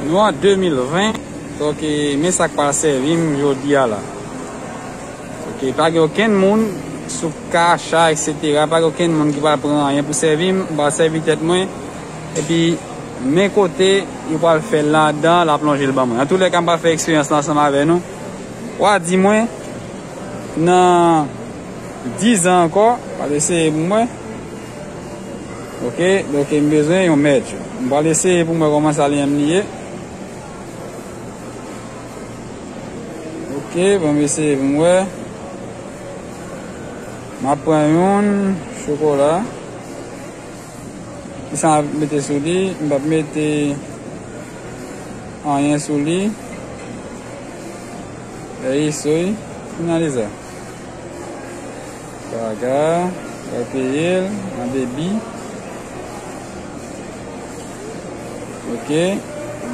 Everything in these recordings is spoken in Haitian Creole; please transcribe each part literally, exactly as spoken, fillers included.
Nou an de mil ven, donk, e, men sa k pral sèvi m jodi a la. Ok, pa gen okenn moun sou kacha, etsetera. Pa gen okenn moun ki pral pran anyen pou sèvi m. M pral sèvi tèt mwen. Epi, men kote yo pral fè l ladan, l ap lonje l ban mwen. Antoulèka, m pral fè eksperyans la ansanm avè nou. W a di mwen, nan diz an ankò, w a eseye pou mwen. Ok, donk m bezwen yon mèt. M pral eseye pou mwen kòman sa li menm li ye. Ok, bon, m eseye pou m wè. M ap pran yon chokola. Kisa m ap mete sou li? M p ap mete anyen sou li. Eyi, soy. Finalize. Baga, bay peye l nan debi. Ok.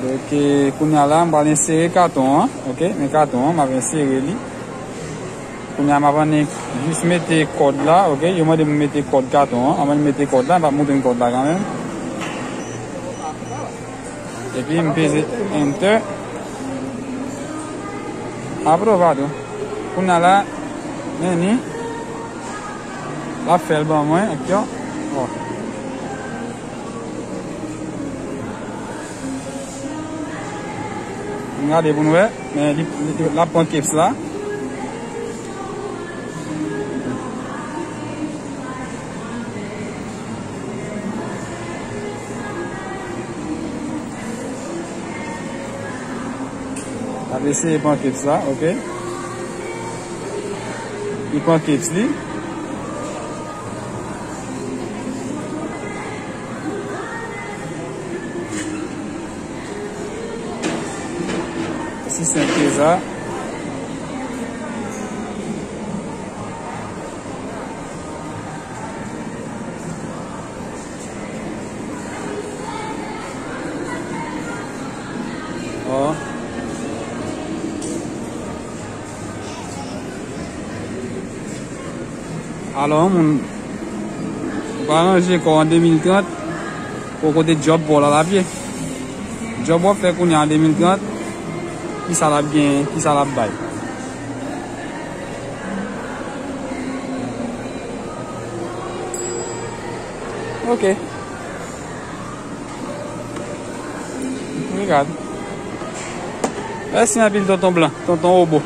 Donk, e, kounye a la, m pral ensere katon an. Ok, men katon an, m ap ensere li. Kounye a, m ap annik jis mete kòd la. Ok, yo mande m mete kòd katon an. Anvan m mete kòd la, m ap montre n kòd la kanmenm. Epi m peze enter. Apre w va tou. Kounye a la, men ni. L ap fè l ban mwen, ok. Bon. N gade pou n wè, men li, li, l ap pran keps la. L ap eseye pran keps la, ok. Li pran keps li. Si senp ke sa. Oh. Alò, yon moun, ou pa ranje kò w an de mil trant, pou kote djòb pa w la l ap ye. Djòb w ap fè kounye a an de mil trant, kisa l ap genyen, kisa l ap bay. Ok. Regard. Mèsi anpil, tonton blan, tonton wobo.